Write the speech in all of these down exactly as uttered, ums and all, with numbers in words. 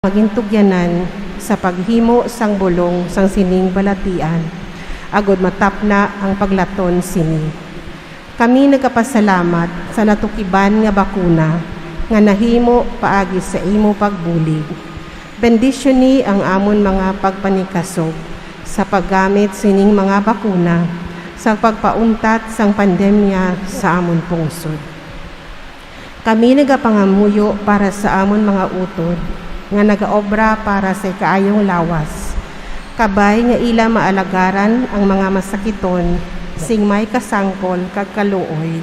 magintugyanan sa paghimo sang bulong sang sining balatian, agod matapna ang paglaton sini. Kami nagapasalamat sa natukiban nga bakuna nga nahimo paagi sa imo pagbulig. Bendisyoni ang amon mga pagpanikasog sa paggamit sining mga bakuna sa pagpauntat sang pandemya sa amon pungsod. Kami nagapangamuyo para sa amon mga utod nga nagaobra para sa ikaayong lawas, kabay nga ila maalagaran ang mga masakiton sing may kasangkol kag kaluoy.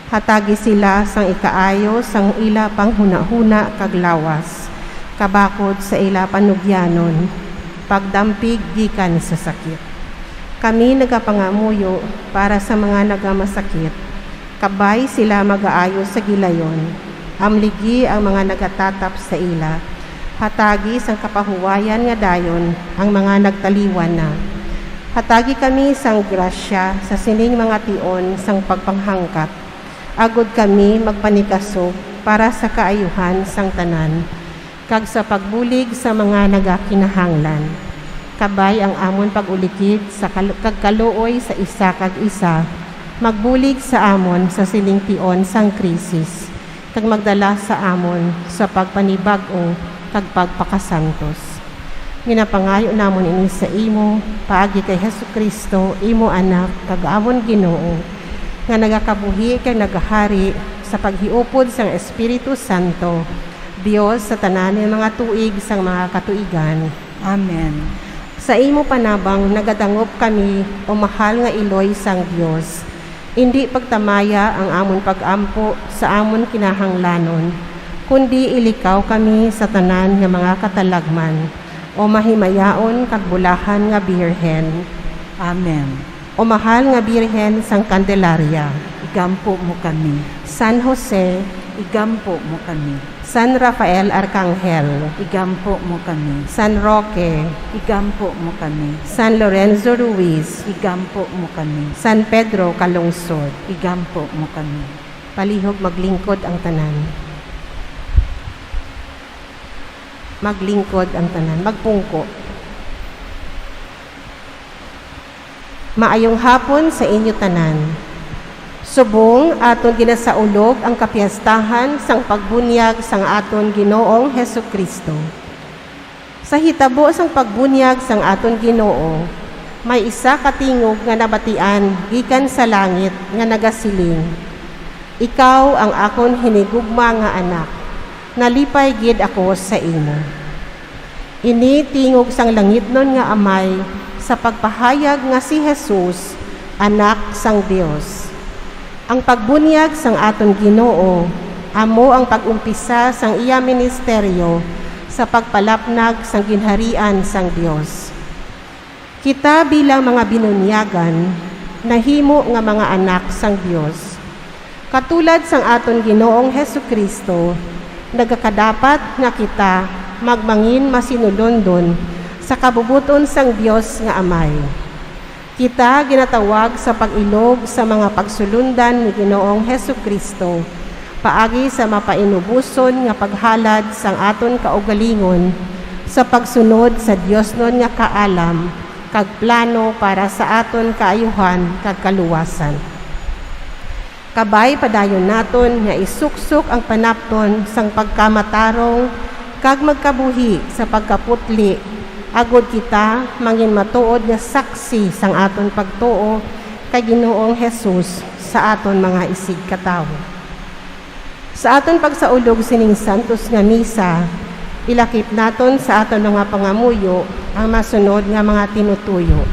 Hatagi sila sang ikaayo sang ila panghunahuna kag lawas, kabakod sa ila panugyanon, pagdampig gikan sa sakit. Kami nagapangamuyo para sa mga nagamasakit, kabay sila magaayo sa gilayon. Amligi ang mga nagatatap sa ila. Hatagi sang kapahuwayan nga dayon ang mga nagtaliwan na. Hatagi kami sang grasya sa sining mga tion sang pagpanghangkat, agod kami magpanikasog para sa kaayuhan sang tanan, kag sa pagbulig sa mga nagakinahanglan. Kabay ang amon pag-ulikid sa kal-, kag kaluoy sa isa kag isa, magbulig sa amon sa sining tion sang krisis, kag magdala sa amon sa pagpanibag-o kag pagpakasantos. Ginapangayo namon ini sa imo, paagi kay Jesu-Cristo, imo Anak, kag amon Ginoo, nga nagakabuhi kag nagahari sa paghiupod sang Espiritu Santo, Dios sa tanan nga mga tuig sang mga katuigan. Amen. Sa imo panabang nagadangop kami, o mahal nga iloy sang Dios. Indi pagtamaya ang amon pag-ampo sa amon kinahanglanon, kundi ilikaw kami sa tanan nga mga katalagman, o mahimayaon kag bulahan nga Birhen. Amen. O mahal nga Birhen sang Candelaria, igampo mo kami. San Jose, igampo mo kami. San Rafael Arcangel, igampo mo kami. San Roque, igampo mo kami. San Lorenzo Ruiz, igampo mo kami. San Pedro Calungsod, igampo mo kami. Palihog, maglingkod ang tanan. Maglingkod ang tanan. Magpungko. Maayong hapon sa inyo tanan. Subong aton ginasaulog ang kapiyastahan sang pagbunyag sang aton Ginoong Jesu-Cristo. Sa hitabo sang pagbunyag sang aton Ginoo, may isa ka tingog nga nabatian gikan sa langit nga nagasiling, "Ikaw ang akon hinigugma nga Anak, nalipay gid ako sa imo." Ini tingog sang langitnon nga Amay sa pagpahayag nga si Jesus Anak sang Dios. Ang pagbunyag sang aton Ginoo amo ang pag-umpisa sang iya ministeryo sa pagpalapnag sang Ginharian sang Dios. Kita bilang mga binunyagan nahimo nga mga anak sang Dios. Katulad sang aton Ginoong Jesu-Cristo, nagakadapat nga kita magmangin masinulondon sa kabubot-on sang Dios nga Amay. Kita ginatawag sa pag-ilog sa mga pagsulondan ni Ginoong Jesu-Cristo paagi sa mapainuboson nga paghalad sang aton kaugalingon sa pagsunod sa diosnon nga kaalam kag plano para sa aton kaayuhan kag kaluwasan. Kabay padayon naton nga isuksok ang panapton sang pagkamatarong kag magkabuhi sa pagkaputli, agod kita mangin matuod nga saksi sang aton pagtuo kay Ginoong Jesus sa aton mga isigkatawo. Sa aton pagsaulog sining santos nga misa, ilakip naton sa aton mga pangamuyo ang masunod nga mga tinutuyo.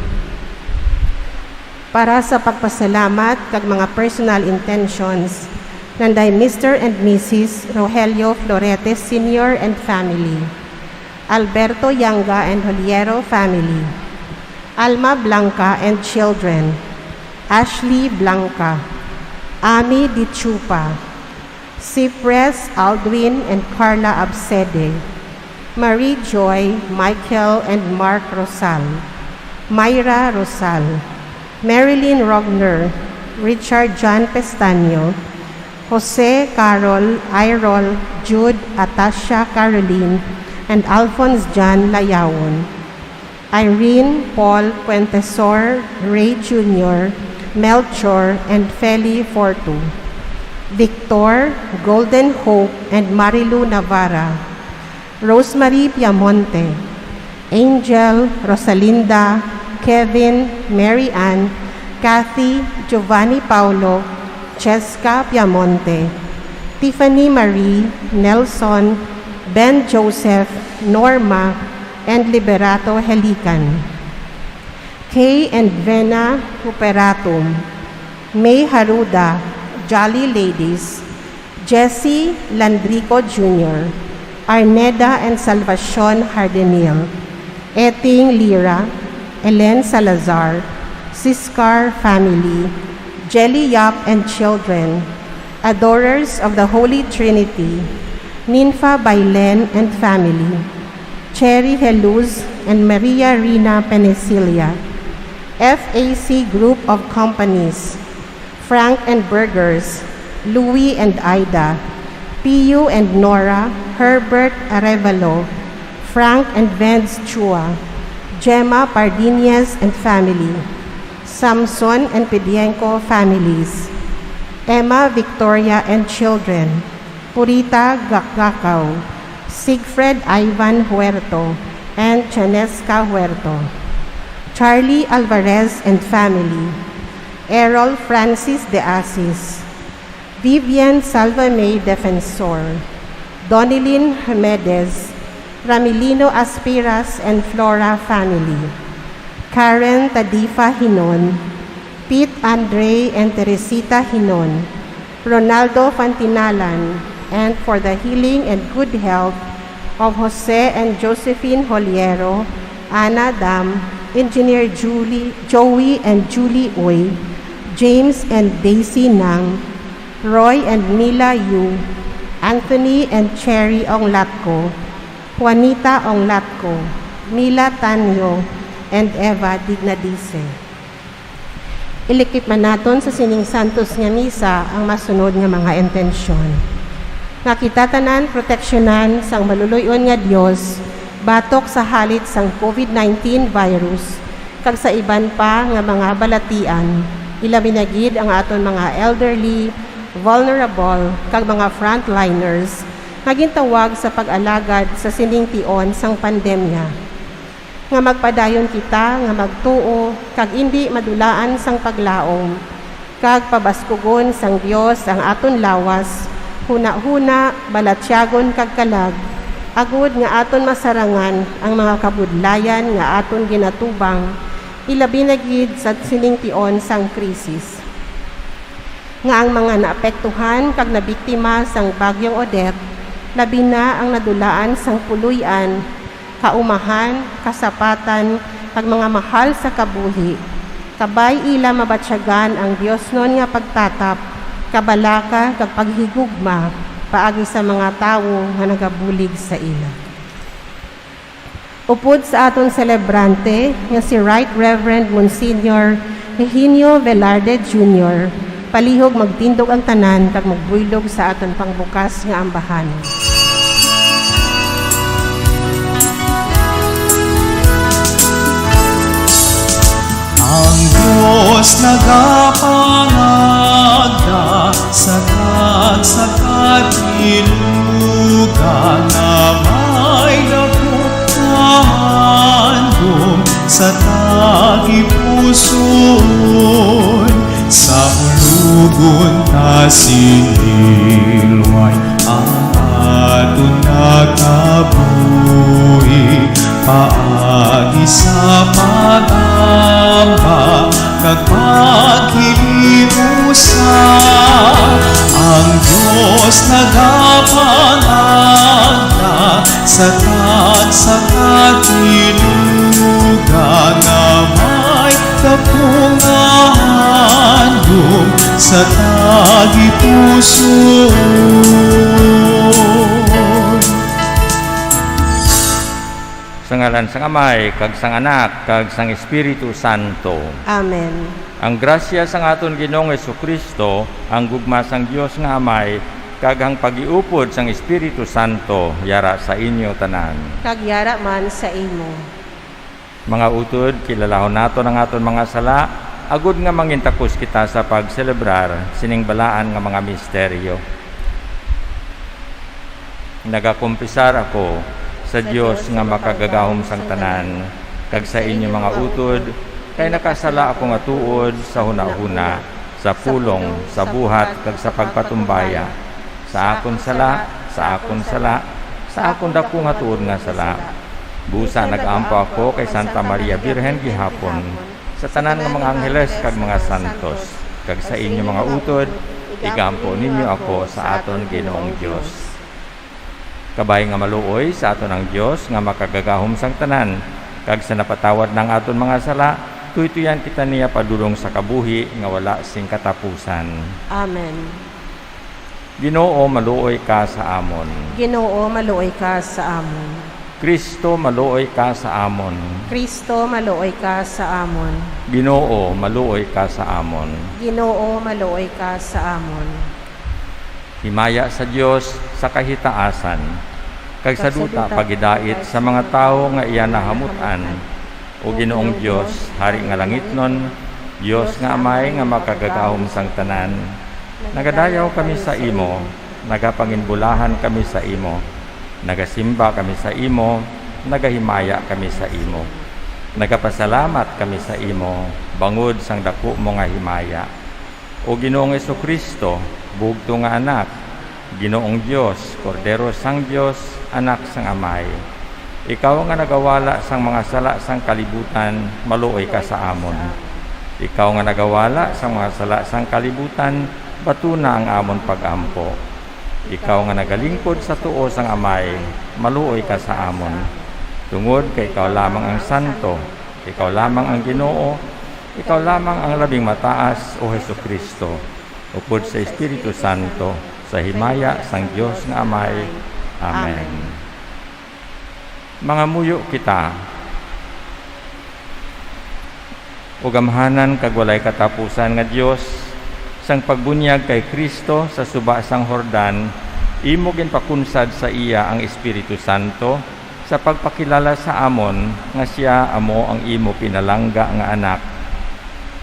Para sa pagpasalamat kag mga personal intentions, nanday Mister and Missus Rogelio Florete Senior and family, Alberto Yanga and Holiero family, Alma Blanca and children, Ashley Blanca, Ami Dichupa, Cypress, Aldwin, and Carla Absede, Marie Joy, Michael, and Mark Rosal, Myra Rosal, Marilyn Rogner, Richard John Pestaño, Jose, Carol, Irol, Jude, Atasha, Caroline, and Alphonse John Layawon, Irene Paul Puentesor, Ray Junior, Melchor, and Feli Fortu, Victor, Golden Hope, and Marilu Navarra, Rosemary Piamonte, Angel, Rosalinda, Kevin, Mary Ann, Kathy, Giovanni Paulo, Cheska Piamonte, Tiffany Marie, Nelson, Ben Joseph, Norma, and Liberato Helican. Kay and Vena Huperatum, May Haruda, Jolly Ladies, Jesse Landrico Junior, Arneda and Salvacion Hardenil, Eting Lira, Elen Salazar, Siscar family, Jelly Yap and children, Adorers of the Holy Trinity, Ninfa Bailen and family, Cherry Heluz and Maria Rina Penicilia, F A C Group of Companies, Frank and Burgers, Louie and Ida, Pio and Nora, Herbert Arevalo, Frank and Vance Chua, Gemma Pardines and family, Samson and Pidienco families, Emma, Victoria, and children, Purita Gakgakaw, Siegfried Ivan Huerto, and Chanesca Huerto, Charlie Alvarez and family, Errol Francis De Asis, Vivian Salva May Defensor, Donilyn Remedes, Ramilino Aspiras and Flora family, Karen Tadifa Hinon, Pete Andre and Teresita Hinon, Ronaldo Fantinalan, and for the healing and good health of Jose and Josephine Holiero, Ana Dam, Engineer Julie, Joey and Julie Uy, James and Daisy Nang, Roy and Mila Yu, Anthony and Cherry Onglatco, Juanita Onglatco, Mila Tanyo, and Eva Dignadice. Ilikip man naton sa sining santos nga misa ang masunod nga mga intensyon: nga kita tanan proteksyonan sang maluloy-on nga Dios batok sa halit sang covid nineteen virus kag sa iban pa nga mga balatian, ilabi na gid ang aton mga elderly, vulnerable, kag mga frontliners nga gintawag sa pag-alagad sa sining tion sang pandemya. Nga magpadayon kita nga magtuo kag indi madulaan sang paglaom, kag pabaskugon sang Dios ang aton lawas, hunahuna, balatyagon, kag kalag, agod nga aton masarangan ang mga kabudlayan nga aton ginatubang, ilabi na gid sa sining tion sang krisis. Nga ang mga naapektuhan kag nabiktima sang Bagyong Odette, labi na ang nadulaan sang puloy-an, kaumahan, kasapatan, kag mga mahal sa kabuhi, kabay ila mabatyagan ang diosnon nga pagtatap, kabalaka, kag paghigugma paagi sa mga tawo nga nagabulig sa ila. Upod sa aton selebrante nga si Right Reverend Monsignor Higinio Velarde Junior, palihog magtindog ang tanan kag magbuylog sa aton pangbukas nga ambahanon. Ang Dios nagapangagda sa tagsa ka tinuga nga may daku nga handom sa tagipusoon. Sa ulugon ta sinilway ang aton nga kabuhi, paagi sa pag-amba kag paghilimusa. Ang Dios nagapangagda sa tagsa ka tinuga nga may daku nga handom sa tagipusoon. Sa ngalan sang Amay, kag sang Anak, kag sang Espiritu Santo. Amen. Ang grasya sang aton Ginoong Jesu-Cristo, ang gugma sang Dios nga Amay, Kag ang paghiupod sang Espiritu Santo yara sa inyo tanan. Kag yara man sa imo. Mga utod, kilalahon naton ang aton mga sala, agod nga mangintakos kita sa pagselebrar sining balaan nga mga misteryo. Nagakumpisar ako sa Dios nga makagagahom sang tanan, kag sa inyo mga utod, kay nakasala ako nga tuod sa hunahuna, sa pulong, sa buhat, kag sa pagpatumbaya, sa akon sala, sa akon sala, sa akon daku nga tuod nga sala. Busa nag-ampo ako kay Santa Maria Birhen gihapon, sa tanan nga mga angheles kag mga santos, kag sa inyo mga utod, igampo ninyo ako sa aton Ginoong Dios. Kabay nga maluoy sa aton ang Dios nga makagagahom sang tanan, kag sa napatawad na ang aton mga sala, tuytuyan kita niya padulong sa kabuhi nga wala sing katapusan. Amen. Ginoo, maluoy ka sa amon. Ginoo, maluoy ka sa amon. Kristo, maluoy ka sa amon. Kristo, maluoy ka sa amon. Ginoo, maluoy ka sa amon. Ginoo, maluoy ka sa amon. Himaya sa Dios sa kahitaasan, kag sa duta pagidait sa mga tawo nga iya nahamut-an. O Ginoong Dios, Hari nga langitnon, Dios nga Amay nga makagagahom sang tanan, nagadayaw kami sa imo, nagapanginbulahan kami sa imo, nagasimba kami sa imo, nagahimaya kami sa imo. Nagapasalamat kami sa imo bangod sang daku mo nga himaya. O Ginoong Jesu-Cristo, bugto nga Anak, Ginoong Dios, Kordero sang Dios, Anak sang Amay, ikaw nga nagawala sang mga sala sang kalibutan, maluoy ka sa amon. Ikaw nga nagawala sang mga sala sang kalibutan, batuna ang amon pag-ampo. Ikaw nga nagalingkod sa tuo sang Amay, maluoy ka sa amon. Tungod kay ikaw lamang ang santo, ikaw lamang ang Ginoo, ikaw lamang ang Labing Mataas, O Jesu-Cristo, upod sa Espiritu Santo, sa himaya sang Dios nga Amay. Amen. Amen. Mangamuyo kita. O gamhanan kag walay katapusan nga Dios, sang pagbunyag kay Cristo sa suba sang Jordan, imo ginpakunsad sa iya ang Espiritu Santo, sa pagpakilala sa amon nga sia amo ang imo pinalangga nga Anak.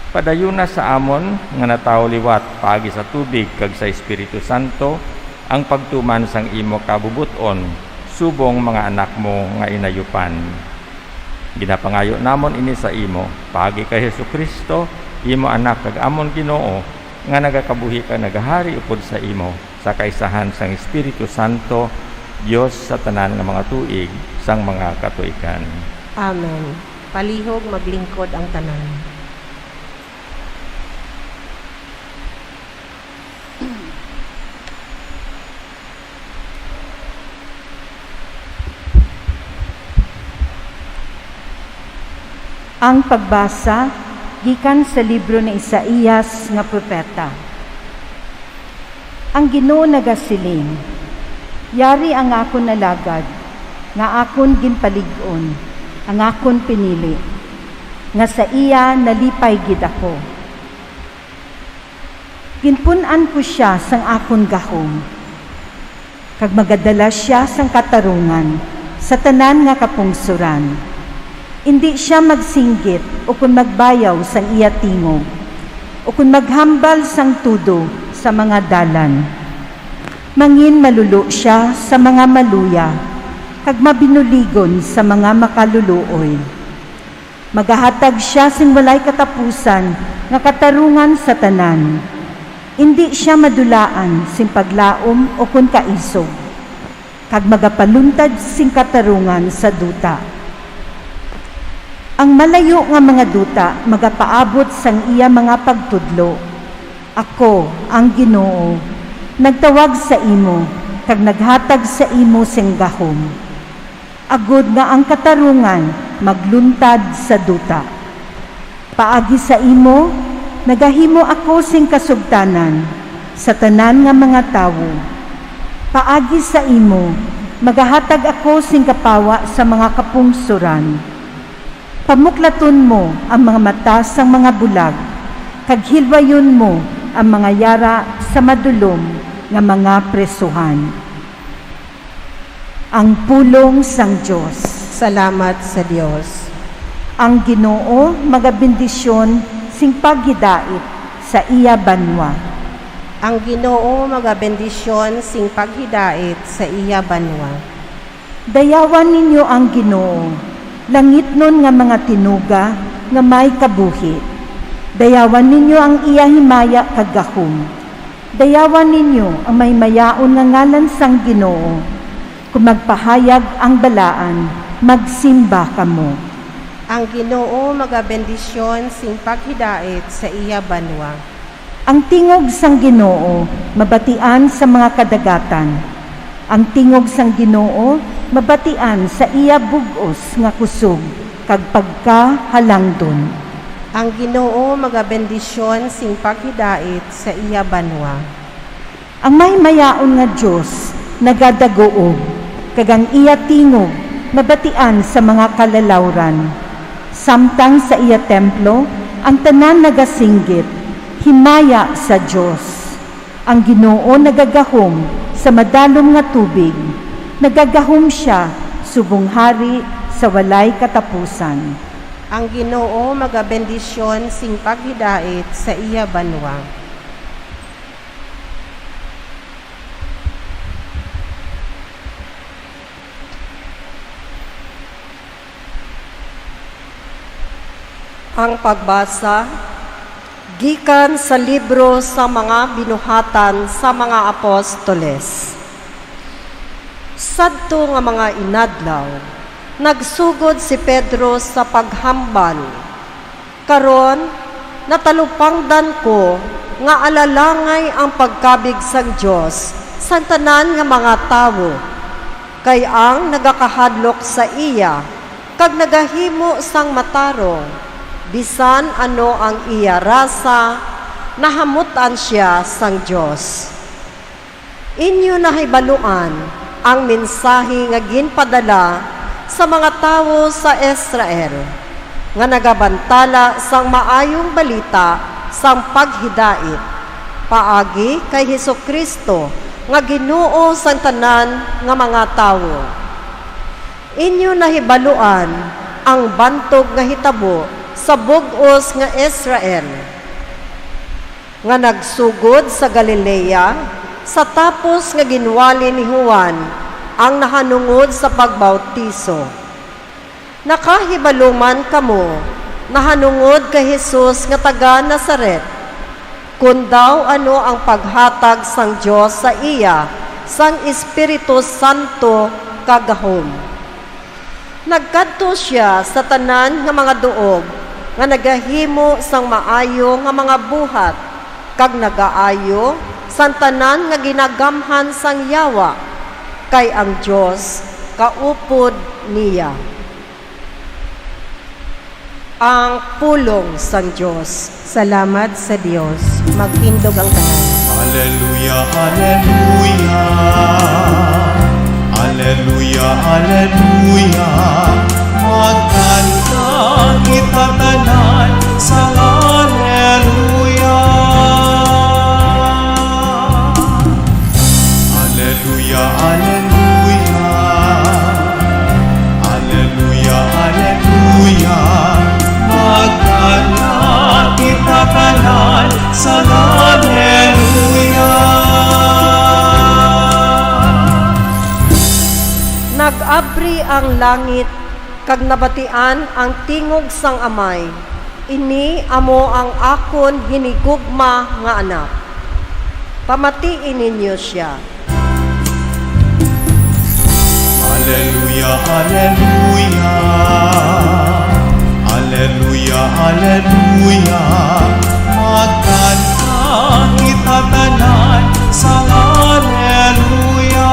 Padayuna sa amon nga natawo liwat paagi sa tubig kag sa Espiritu Santo ang pagtuman sang imo kabubot-on subong mga anak mo nga inayupan. Ginapangayo namon ini sa imo, paagi kay Jesu-Cristo, imo Anak kag amon Ginoo, nga nagakabuhi kag nagahari upod sa imo, sa kaisahan sang Espiritu Santo, Dios sa tanan nga mga tuig sang mga katuigan. Amen. Palihog maglingkod ang tanan. Ang pagbasa gikan sa libro ni Isaias nga propeta. Ang Ginoo nagasiling, "Yari ang akon alagad, nga akon ginpalig-on, ang akon pinili, nga sa iya nalipay gid ako." Ginpun-an ko sia sang akon gahom, kag magadala sia sang katarungan sa tanan nga kapungsoran. Indi sia magsinggit ukon magbayaw sang iya tingog, ukon maghambal sang tudo sa mga dalan. Manginmalulo sia sa mga maluya, kag mabinuligon sa mga makaluluoy. Magahatag sia sing walay katapusan nga katarungan sa tanan. Indi sia madulaan sing paglaom ukon kaisog, kag magapaluntad sing katarungan sa duta. Ang malayo nga mga duta magapaabot sang iya mga pagtudlo. Ako, ang Ginoo, nagtawag sa imo, kag naghatag sa imo sing gahom, agod nga ang katarungan magluntad sa duta. Paagi sa imo, nagahimo ako sing kasugtanan sa tanan nga mga tawo. Paagi sa imo, magahatag ako sing kapawa sa mga kapungsoran. Pamuklaton mo ang mga mata sang mga bulag, kag hilwayon mo ang mga yara sa madulom. nga mga presohan. Ang pulong sang Dios. Salamat sa Dios. Ang Ginoo magabendisyon sing paghidait sa iya banwa. Ang Ginoo magabendisyon sing paghidait sa iya banwa. Dayawan ninyo ang Ginoo, langitnon nga mga tinuga nga may kabuhi. Dayawan ninyo ang iya himaya kag gahom. Dayawan ninyo ang mahimayaon nga ngalan sang Ginoo. Kon magpahayag ang balaan, magsimba kamo. Ang Ginoo magabendisyon sing paghidait sa iya banwa. Ang tingog sang Ginoo mabatian sa mga kadagatan. Ang tingog sang Ginoo mabatian sa iya bug-os nga kusog kag pagkahalangdon. Ang Ginoo magabendisyon sing paghidait sa iya banwa. Ang mahimayaon nga Dios nagadaguob, kag ang iya tingog mabatian sa mga kalalawran. Samtang sa iya templo ang tanan nagasinggit, "Himaya sa Dios!" Ang Ginoo nagagahom sa madalom nga tubig, nagagahom sia subong hari sa walay katapusan. Ang Ginoo magabendisyon sing paghidait sa iya banwa. Ang pagbasa gikan sa libro sa mga Binuhatan sa mga Apostoles. Sadto nga mga inadlaw, nagsugod si Pedro sa paghambal, "Karon, natalupangdan ko nga alalangay ang pagkabig sang Dios sang tanan nga mga tawo, kay ang nagakahadlok sa iya kag nagahimo sang matarong bisan ano ang iya rasa, nahamut-an sia sang Dios." Inyo nahibaluan ang mensahi nga ginpadala sa mga tawo sa Israel, nga nagabantala sang Maayong Balita sang paghidait paagi kay Jesu-Cristo nga Ginoo sang tanan nga mga tawo. Inyo nahibaluan ang bantog nga hitabo sa bug-os nga Israel, nga nagsugod sa Galilea sa tapos nga ginwali ni Juan ang nahanungod sa pagbautiso. Nakahibalo man kamo nahanungod kay Jesus nga taga Nazaret, kon daw ano ang paghatag sang Dios sa iya sang Espiritu Santo kag gahom. Nagkadto sia sa tanan nga mga duog nga nagahimo sang maayo nga mga buhat, kag nagaayo sang tanan nga ginagamhan sang Yawa, kay ang Dios kaupod niya. Ang pulong sang Dios. Salamat sa Dios. Magtindog ang tanan. Aleluya, aleluya. Aleluya, aleluya. Magkanta kita tanan sa aleluya. Aleluya, aleluya. Aleluya, aleluya. Magkanta kita tanan sa aleluya. Nag-abri ang langit, kag nabatian ang tingog sang Amay, "Ini amo ang akon hinigugma nga Anak. Pamatii ninyo sia." Aleluya, aleluya. Aleluya, aleluya. Magkanta kita tanan sa aleluya.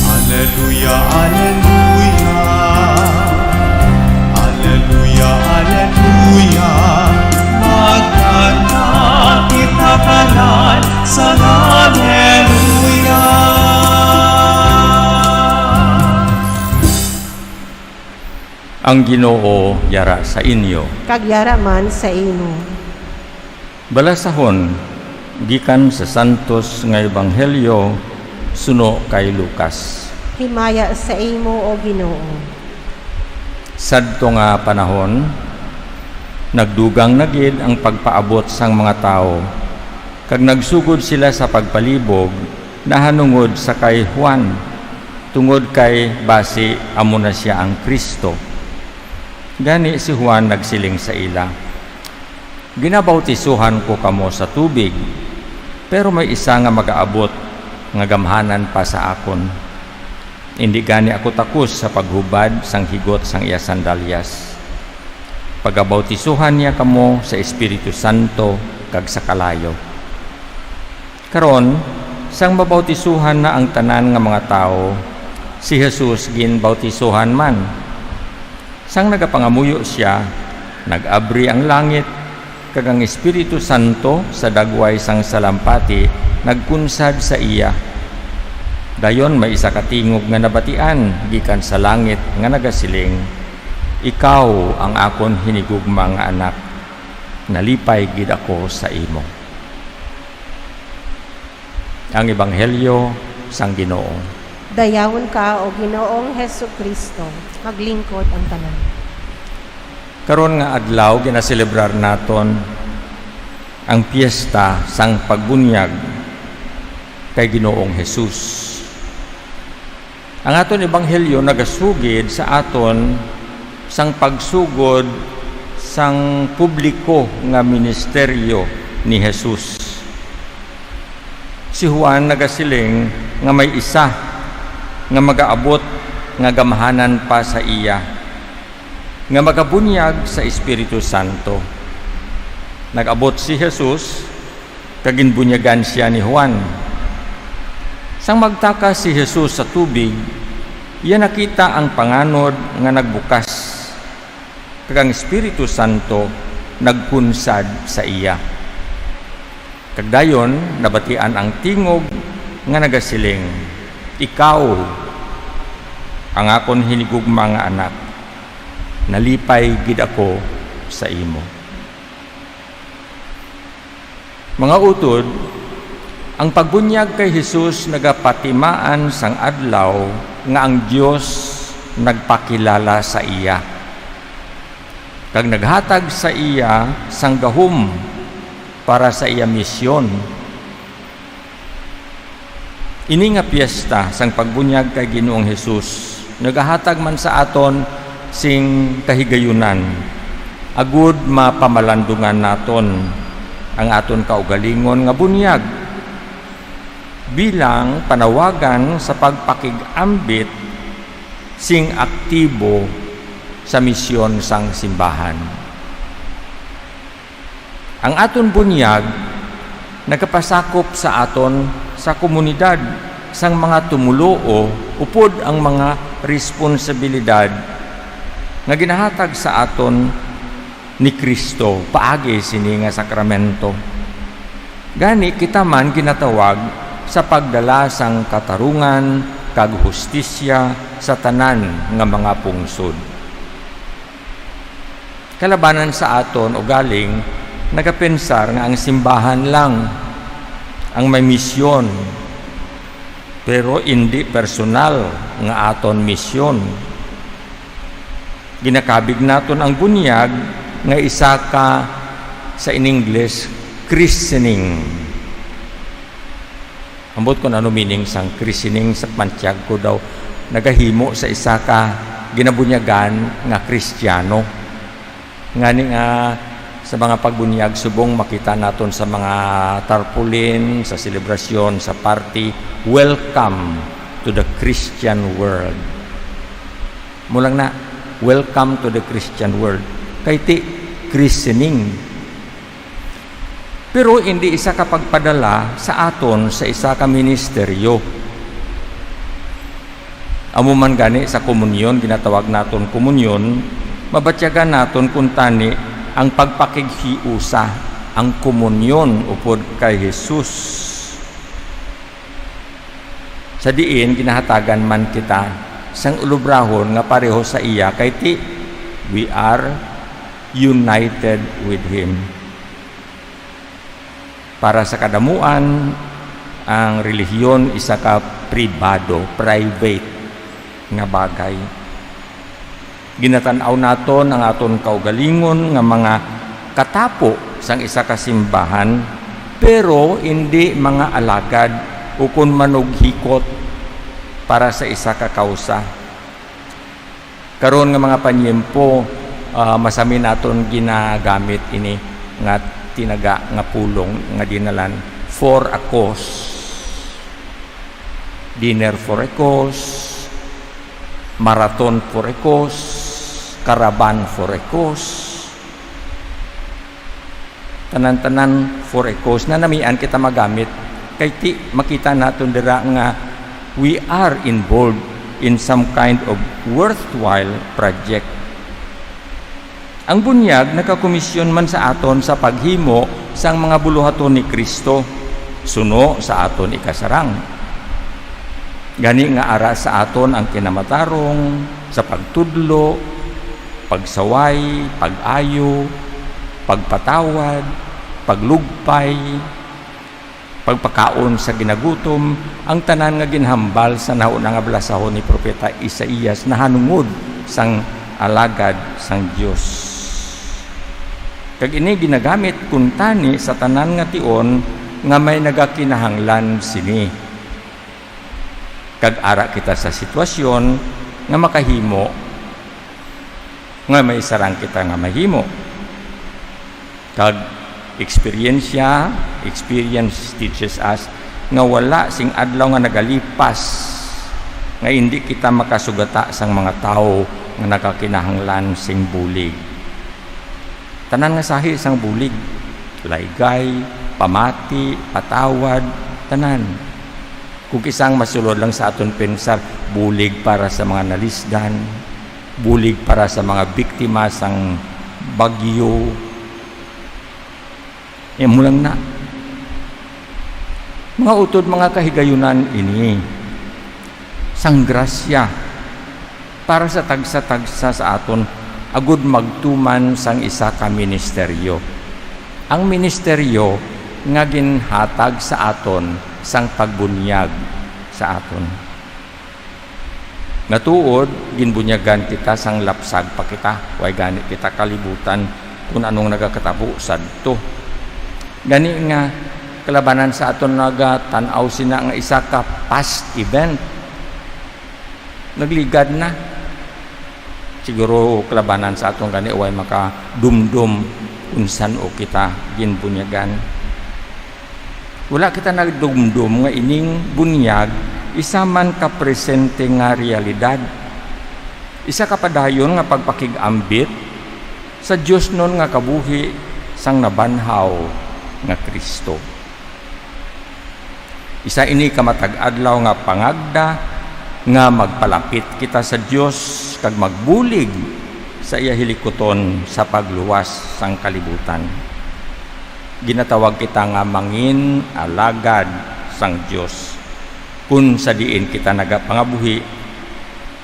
Aleluya, aleluya. Aleluya, aleluya. Magkanta kita tanan sa aleluya. Ang Ginoo yara sa inyo. Kag yara man sa imo. Balasahon gikan sa Santos nga Ebanghelyo suno kay Lucas. Himaya sa imo, O Ginoo. Sadto nga panahon, nagdugang na gid ang pagpaabot sang mga tawo, kag nagsugod sila sa pagpalibog nahanungod sa kay Juan, tungod kay basi amo na sia ang Cristo. Gani si Juan nagsiling sa ila, "Ginabautisohan ko kamo sa tubig, pero may isa nga magaabot nga gamhanan pa sa akon. Indi gani ako takos sa paghubad sang higot sang iya sandalyas. Pagabautisohan niya kamo sa Espiritu Santo kag sa kalayo." Karon, sang mabautisohan na ang tanan nga mga tawo, si Jesus ginbautisohan man. Sang nagapangamuyo sia, nag-abri ang langit, kag ang Espiritu Santo sa dagway sang salampati nagkunsad sa iya. Dayon may isa ka tingog nga nabatian gikan sa langit nga nagasiling, "Ikaw ang akon hinigugma nga Anak, nalipay gid ako sa imo." Ang Ebanghelyo sang Ginoo. Dayawon ka, O Ginoong Jesu-Cristo. Maglingkod ang tanan. Karon nga adlaw, ginaselebrar naton ang piyesta sang pagbunyag kay Ginoong Jesus. Ang aton ebanghelyo nagasugid sa aton sang pagsugod sang publiko nga ministeryo ni Jesus. Si Juan nagasiling nga may isa nga magaabot nga gamhanan pa sa iya, nga magabunyag sa Espiritu Santo. Nag-abot si Jesus kag ginbunyagan sia ni Juan. Sang magtakas si Jesus sa tubig, iya nakita ang panganod nga nagbukas, kag ang Espiritu Santo nagkunsad sa iya. Kag dayon nabatian ang tingog nga nagasiling, "Ikaw ang akon hinigugma nga Anak, nalipay gid ako sa imo." Mga utod, ang pagbunyag kay Jesus nagapatimaan sang adlaw nga ang Dios nagpakilala sa iya, kag naghatag sa iya sang gahom para sa iya misyon. Ini nga piyesta sang pagbunyag kay Ginoong Jesus nagahatag man sa aton sing kahigayunan, agud mapamalandungan naton ang aton kaugalingon nga bunyag bilang panawagan sa pagpakig-ambit sing aktibo sa misyon sang simbahan. Ang aton bunyag nagapasakop sa aton sa komunidad sang mga tumoluo upod ang mga responsibilidad nga ginahatag sa aton ni Cristo paagi sini nga sakramento. Gani, kita man ginatawag sa pagdala sang katarungan kag hustisya sa tanan nga mga pungsod. Kalabanan sa aton ugaling nagapensar nga ang simbahan lang ang may misyon, pero indi personal nga aton misyon. Ginakabig naton ang bunyag nga isa ka, sa Iningles, christening. Ambot kon ano meaning sang christening, sa pamatiag ko daw, nagahimo sa isa ka ginabunyagan nga Kristiyano. Ngani nga sa mga pagbunyag, subong makita naton sa mga tarpaulin, sa selebrasyon, sa party, "Welcome to the Christian world." Mo lang na, "Welcome to the Christian world." Kay ti christening. Pero indi isa ka pagpadala sa aton sa isa ka ministeryo. Amo man gani sa komunyon, ginatawag naton komunyon, mabatyagan naton kuntani ang pagpakighiusa, ang komunyon upod kay Jesus. Sa diin ginahatagan man kita sang ulobrahon nga pareho sa iya, kay ti, we are united with him. Para sa kadamuan, ang relihiyon isa ka pribado, private nga bagay. Ginatan-aw naton ang aton kaugalingon nga mga katapo sang isa ka simbahan, pero indi mga alagad ukon manughikot para sa isa ka kawsa. Karon nga mga panyempo, ah, masami naton ginagamit ini nga tinaga nga pulong nga dinalan for a cause. Dinner for a cause, marathon for a cause, caravan for a cause. Tanan-tanan for a cause. Nanamian kita magamit, kay ti makita naton dira nga we are involved in some kind of worthwhile project. Ang bunyag nagakomisyon man sa aton sa paghimo sang mga buluhaton ni Cristo suno sa aton ikasarang. Gani nga ara sa aton ang kinamatarong sa pagtudlo, pagsaway, pag-ayo, pagpatawad, paglugpay, pagpakaon sa ginagutom, ang tanan nga ginhambal sa nahuna nga balasahon ni Propeta Isaias nahanungod sang alagad sang Dios. Kag ini ginagamit kuntani sa tanan nga tion nga may nagakinahanglan sini. Kag ara kita sa sitwasyon nga makahimo, nga may sarang kita nga mahimo. Kag eksperyensya, experience teaches us nga wala sing adlaw nga nagalipas nga indi kita makasugata sang mga tawo nga nagakinahanglan sing bulig. Tanan nga sahi sang bulig, laygay, pamati, patawad, tanan. Kung kisang masulod lang sa aton pensar, bulig para sa mga nalisdan, bulig para sa mga biktima sang bagyo. Amo lang na. Mga utod, mga kahigayunan ini sang grasya para sa tagsa-tagsa sa aton agud magtuman sang isa ka ministeryo. Ang ministeryo nga ginhatag sa aton sang pagbunyag sa aton. Nga tuod, ginbunyagan kita sang lapsag pa kita, way gani kita kalibutan kun anong nagakatabo sadto. Gani nga, kalabanan sa aton nagatan-aw sina nga isa ka past event. Nagligad na. Siguro kalabanan sa aton gani way makadumdom kung san-o kita ginbunyagan. Wala kita nagdumdom nga ining bunyag isa man ka presente nga realidad, isa ka padayon nga pagpakig-ambit sa diosnon nga kabuhi sang nabanhaw nga Cristo. Isa ini ka matag adlaw nga pangagda nga magpalapit kita sa Dios kag magbulig sa iya hilikuton sa pagluwas sang kalibutan. Ginatawag kita nga mangin alagad sang Dios, kun sa diin kita nagapangabuhi,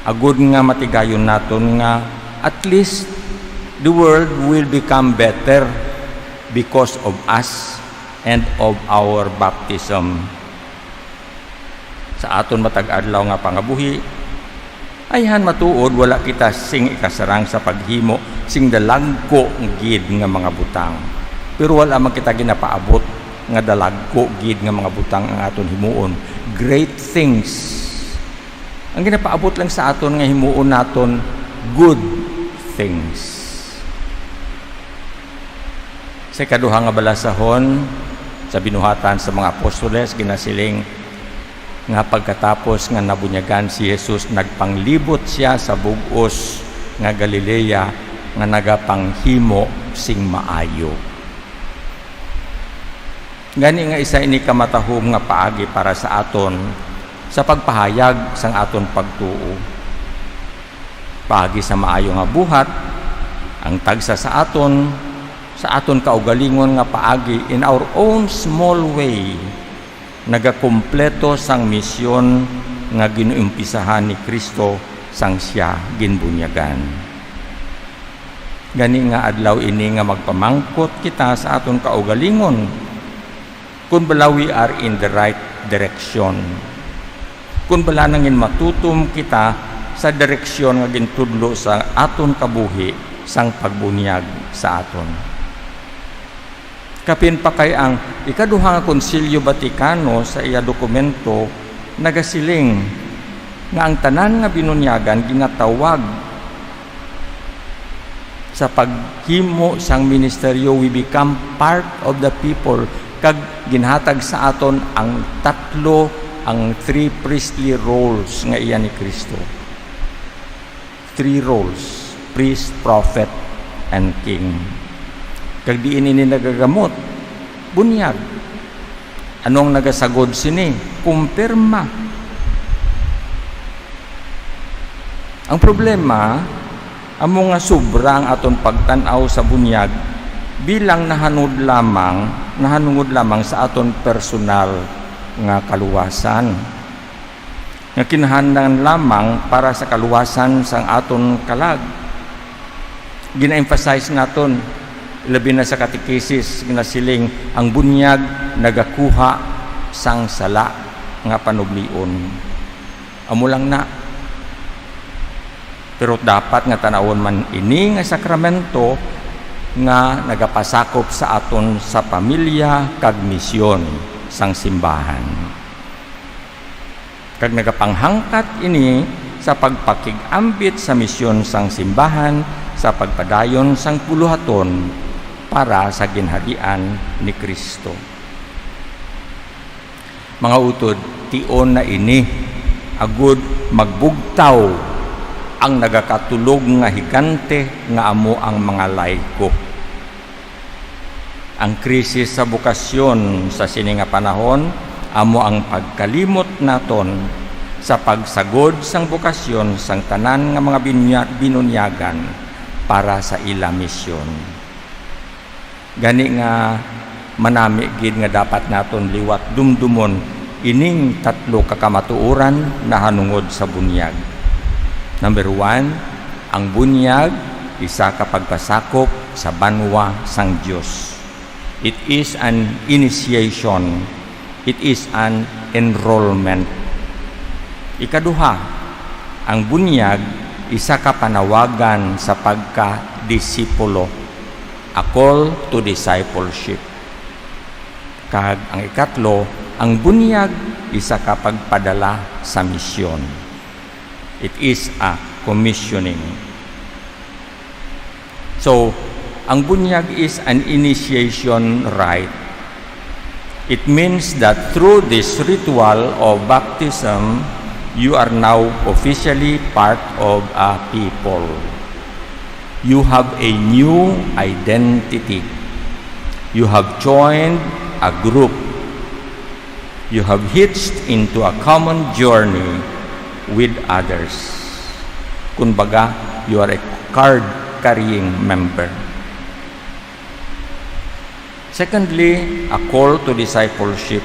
agud nga matigayon naton nga at least the world will become better because of us and of our baptism. Sa aton matag adlaw nga pangabuhi, ayhan matuod, wala kita sing ikasarang sa paghimo sing dalagko gid nga mga butang. Pero wala man kita ginapaabot nga dalagko gid nga mga butang ang aton himuon. Great things. Ang ginapaabot lang sa aton nga himuon naton good things. Sa ikaduha nga balasahon, sa Binuhatan sa mga Apostoles, ginasiling nga pagkatapos nga nabunyagan si Jesus, nagpanglibot sia sa bug-os nga Galilea nga nagapanghimo sing maayo. Gani nga isa ini ka matahom nga paagi para sa aton sa pagpahayag sang aton pagtuo. Paagi sa maayo nga buhat, ang tagsa sa aton, sa aton kaugalingon nga paagi, in our own small way, nagakumpleto sang misyon nga ginumpisahan ni Cristo sang sia ginbunyagan. Gani nga adlaw ini nga magpamangkot kita sa aton kaugalingon, Kun bala we are in the right direction. Kun bala nangin matutom kita sa direksyon nga gintudlo sa aton kabuhi sang pagbunyag sa aton. Kapin pa kay ang ikaduha nga Konsilyo Vaticano sa iya dokumento nagasiling nga ang tanan nga binunyagan ginatawag sa paghimo sang ministeryo, we become part of the people, kag ginhatag sa aton ang tatlo, ang three priestly roles nga iya ni Cristo. Three roles: priest, prophet, and king. Kag diin ini nagagamot? Bunyag. Ano ang nagasagod sini? Kumpirma. Ang problema, amo nga sobra ang aton pagtan-aw sa bunyag bilang nahanungod lamang, nahanungod lamang sa aton personal nga kaluwasan, nga kinahanglan lamang para sa kaluwasan sang aton kalag. Gina-emphasize naton, labi na sa katekisis, nga nasiling ang bunyag nagakuha sang sala nga panublion. Amo lang na. Pero dapat nga tan-awon man ini nga sakramento nga nagapasakop sa aton sa pamilya kag misyon sang simbahan. Kag nagapanghangkat ini sa pagpakig-ambit sa misyon sang simbahan sa pagpadayon sang buluhaton para sa Ginharian ni Cristo. Mga utod, tion na ini, agud magbugtaw ang nagakatulog nga higante nga amo ang mga laiko. Ang krisis sa bokasyon sa sini nga panahon amo ang pagkalimot naton sa pagsagod sang bokasyon sang tanan nga mga binya-, binunyagan para sa ila misyon. Gani nga manami gid nga dapat naton liwat dumdumon ining tatlo ka kamatuoran nahanungod sa bunyag. Number one, ang bunyag isa ka pagpasakop sa banwa sang Dios. It is an initiation. It is an enrollment. Ikaduha, ang bunyag isa ka panawagan sa pagka-disipulo, a call to discipleship. Kag ang ikatlo, ang bunyag isa ka pagpadala sa misyon. It is a commissioning. So, ang bunyag is an initiation rite. It means that through this ritual of baptism, you are now officially part of a people. You have a new identity. You have joined a group. You have hitched into a common journey with others. Kumbaga, you are a card-carrying member. Secondly, a call to discipleship.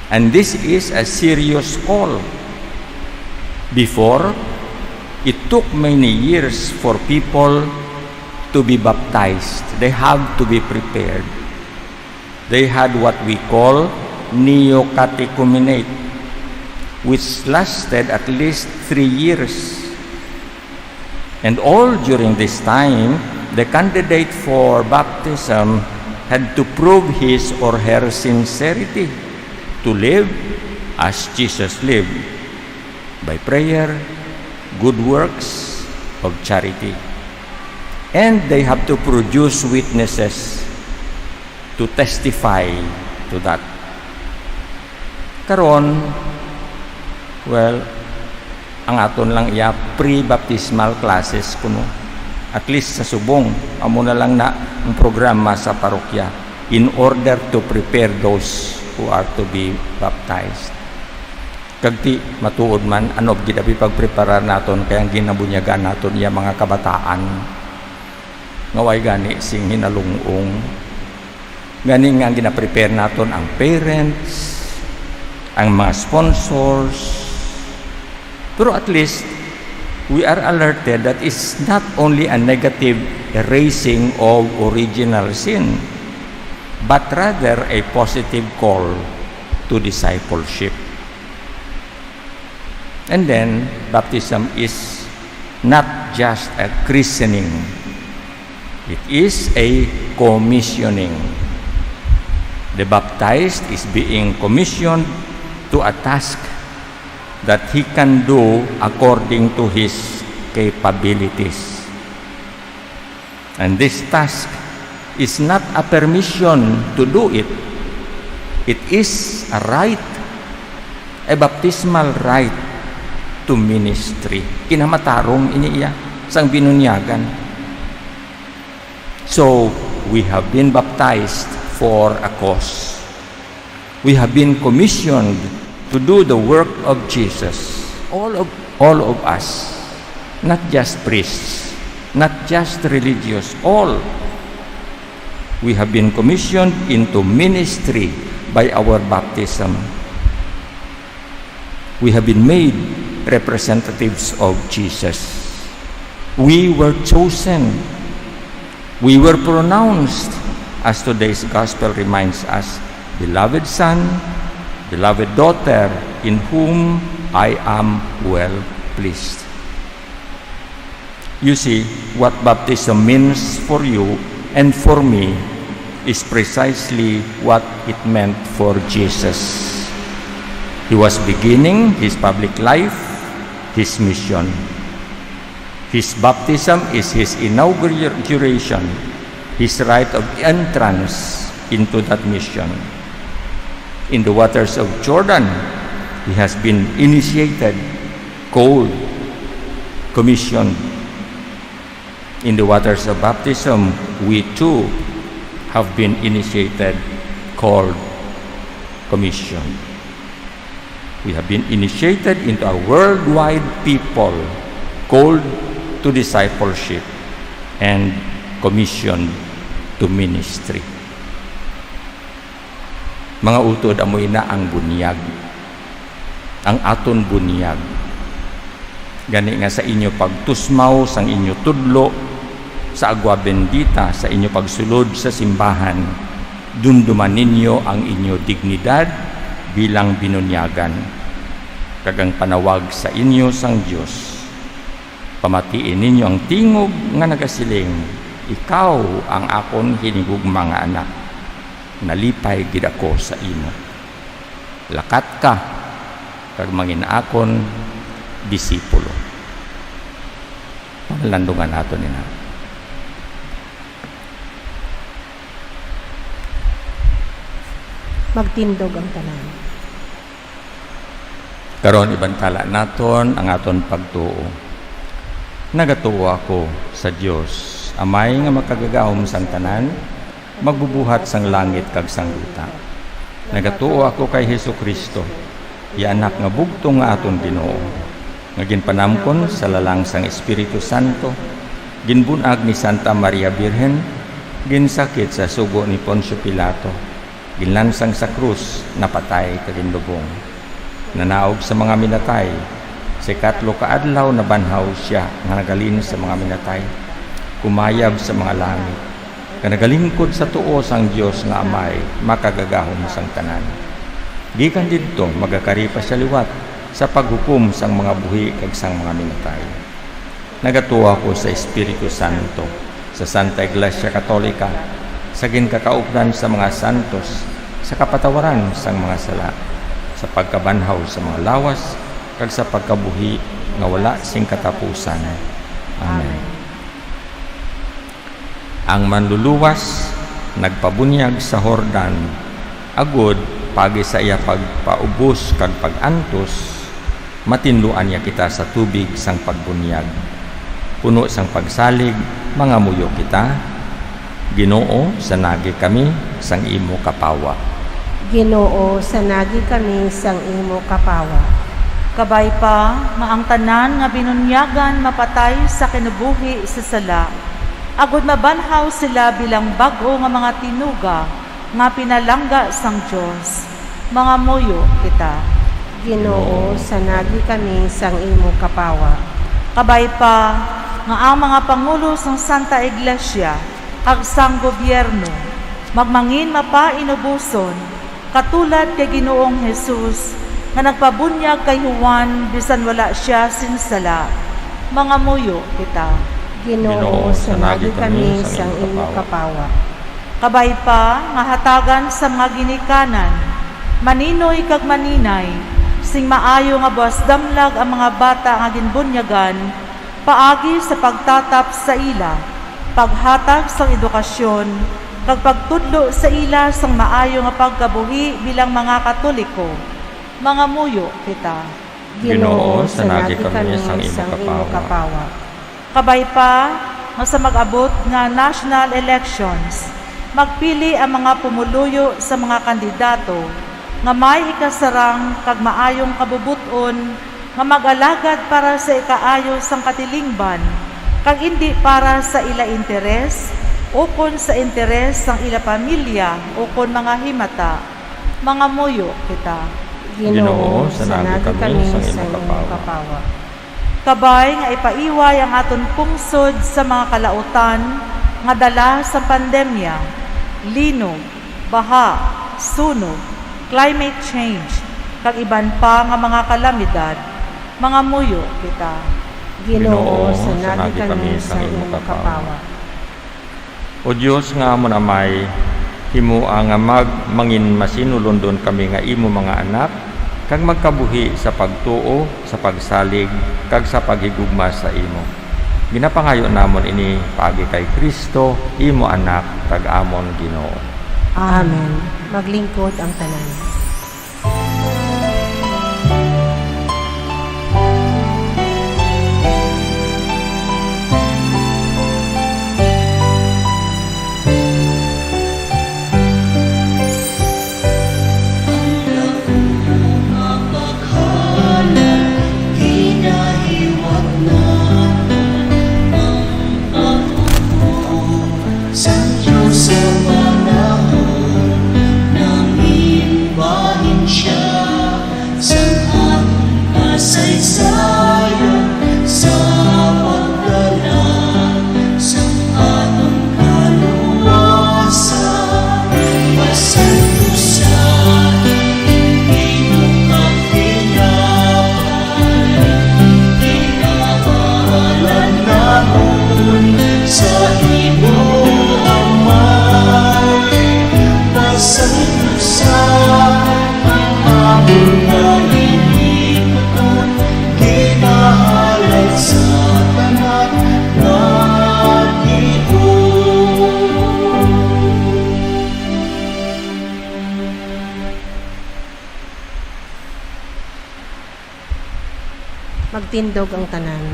And this is a serious call. Before, it took many years for people to be baptized. They have to be prepared. They had what we call neo-catechumenate, which lasted at least three years. And all during this time, the candidate for baptism had to prove his or her sincerity to live as Jesus lived, by prayer, good works of charity. And they have to produce witnesses to testify to that. Karon, well, ang aton lang iya pre-baptismal classes kuno. At least sa subong, amo na lang na ang programa sa parokya in order to prepare those who are to be baptized. Kag ti, matuod man, ano gid abi pagpreparar naton kay ang ginabunyagan naton iya mga kabataan nga way gani sing hinalung-ong. Gani nga ang ginaprepare naton ang parents, ang mga sponsors. Pero at least, we are alerted that it's not only a negative erasing of original sin. but rather a positive call to discipleship. And then, baptism is not just a christening, it is a commissioning. The baptized is being commissioned to a task that he can do according to his capabilities. And this task is not a permission to do it. It is a right, a baptismal right to ministry. Kinamatarong ini iya sang binunyagan. So, we have been baptized for a cause. We have been commissioned to do the work of Jesus. All of, all of us, not just priests, not just religious, all. We have been commissioned into ministry by our baptism. We have been made representatives of Jesus. We were chosen. We were pronounced, as today's gospel reminds us, "Beloved Son, beloved Daughter, in whom I am well pleased." You see, what baptism means for you and for me is precisely what it meant for Jesus. He was beginning his public life, his mission. His baptism is his inauguration, his rite of entrance into that mission. In the waters of Jordan, he has been initiated, called, commissioned. In the waters of baptism, we too have been initiated, called, commissioned. We have been initiated into a worldwide people called to discipleship and commissioned to ministry. Mga utod, amo ina ang bunyag, ang aton bunyag. Gani nga sa inyo pagtusmaw sang inyo tudlo sa Agua Bendita, sa inyo pagsulod sa simbahan, dumduman ninyo ang inyo dignidad bilang binunyagan, kag ang panawag sa inyo sang Dios. Pamatii ninyo ang tingog nga nagasiling, "Ikaw ang akon hinigugma nga anak, nalipay gid ako sa imo. Lakat ka kag mangin akon disipulo." Panalandungan naton ina. Magtindog ang tanan. Karon, ibantala naton ang aton pagtuo. Nagatuo ako sa Dios, Amay nga makagagahom sang tanan, magbubuhat sang langit kag sang duta. Nagatuo ako kay Jesu-Cristo, iya Anak nga bugtong nga aton Ginoo, nga ginpanamkon sa lalang sang Espiritu Santo, ginbun-ag ni Santa Maria Birhen, ginsakit sa sugo ni Poncio Pilato, ginlansang sa krus, napatay kag ginlubong. Nanaog sa mga minatay, sa ikatlo ka adlaw nabanhaw sia nga naghalin sa mga minatay, kumayab sa mga langit, kag nagalingkod sa tuo sang Dios nga Amay, makagagahom sang tanan. Gikan didto, magakari pa sia liwat sa paghukom sang mga buhi kag sang mga minatay. Nagatuo ako sa Espiritu Santo, sa Santa Iglesia Katolika, sa ginkakaupdan sa mga santos, sa kapatawaran sang mga sala, sa pagkabanhaw sa mga lawas, kag sa pagkabuhi nga wala sing katapusan. Amen. Ang Manluluwas nagpabunyag sa Jordan, agud paagi sa iya pagpaubos kag pag-antos, matinluan niya kita sa tubig sang pagbunyag. Puno sang pagsalig, mangamuyo kita, "Ginoo, sanagi kami sang imo kapawa." Ginoo, sanagi kami sang imo kapawa. Kabay pa nga ang tanan nga binunyagan mapatay sa kinabuhi sa sala, agud mabanhaw sila bilang bag-o nga mga tinuga nga pinalangga sang Dios. Mangamuyo kita. Ginoo, sanagi kami sang imo kapawa. Kabay pa nga ang mga pangulo sang Santa Iglesia kag sang gobyerno Magmangin mapainuboson, katulad kay Ginoong Jesus nga nagpabunyag kay Juan bisan wala sia sing sala. Mangamuyo kita. Ginoo, Ginoo, sanagi sanagi kami kami sang sang imo imo kapawa. Kapawa. Kabay pa nga hatagan sa mga ginikanan, maninoy kag maninay, sing maayo nga buas damlag ang mga bata nga ginbunyagan, paagi sa pagtatap sa ila, paghatag sang edukasyon, kag pagtudlo sa ila sang maayo nga pagkabuhi bilang mga Katoliko. Mangamuyo kita. Ginoo, sanagi kami sang imo kapawa. Kabay pa nga sa mag-abot nga national elections, magpili ang mga pumuluyo sa mga kandidato nga may ikasarang kag maayong kabubot-on nga mag-alagad para sa ikaayo sang katilingban, kag indi para sa ila interes ukon sa interes sang ila pamilya ukon mga himata. Mangamuyo kita. Ginoo, sanagi kami sang imo kapawa. Kabay nga ipaiway ang aton pungsod sa mga kalautan nga dala sang pandemya, linog, baha, sunog, climate change, kag iban pa nga mga kalamidad, mangamuyo kita. Ginoo, sanagi kami sang imo kapawa. O Dios nga amon Amay, himoa nga mag-, manginmasinulondon kami nga imo mga anak, kag magkabuhi sa pagtuo, sa pagsalig, kag sa paghigugma sa imo. Ginapangayo namon ini paagi kay Cristo, imo Anak, kag amon Ginoo. Amen. Maglingkod ang tanan. Sang Dios sa panahon, nangin bahin sia, sang aton kasaysayan, sa pagdala sang aton kaluwasan. Masanto sa imo kapinapan, ginamahalan namon sa imo, Amay. Masanto sa ang amon nga lingkod, ginahalad sa tanan nga tion. Magtindog ang tanan.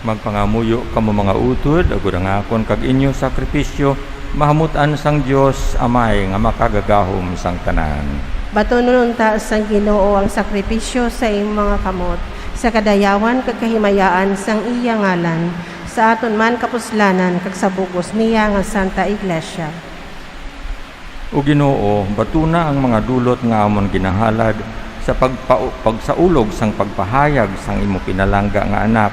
Magpangamuyo kamo, mga utod, agod ang akon kag inyo sakripisyo mahamut-an sang Dios Amay nga makagagahom sang tanan. Batunon unta sang Ginoo ang sakripisyo sa imo mga kamot, sa kadayawan kag kahimayaan sang iya ngalan, sa aton man kapuslanan kag sa bug-os niya nga Santa Iglesia. O Ginoo, batuna ang mga dulot nga amon ginahalad sa pagpa-, pagsaulog sang pagpahayag sang imo pinalangga nga Anak,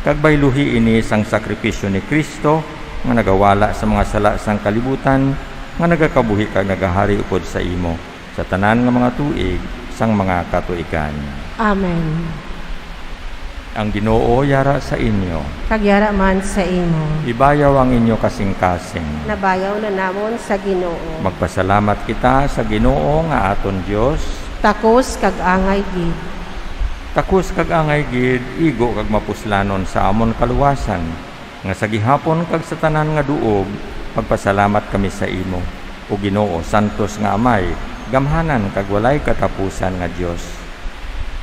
kag bayluhi ini sang sakripisyo ni Cristo nga nagawala sa mga sala sang kalibutan, nga nagakabuhi kag nagahari upod sa imo sa tanan nga mga tuig sang mga katuigan. Amen. Ang Ginoo yara sa inyo. Kag yara man sa imo. Ibayaw ang inyo kasingkasing. Nabayaw na namon sa Ginoo. Magpasalamat kita sa Ginoo nga aton Dios. Takos kag angay gid. Takos kag angay gid, igo kag mapuslanon sa amon kaluwasan, nga sa gihapon kag sa tanan nga duog magpasalamat kami sa imo, O Ginoo, santos nga Amay, gamhanan kag walay katapusan nga Dios.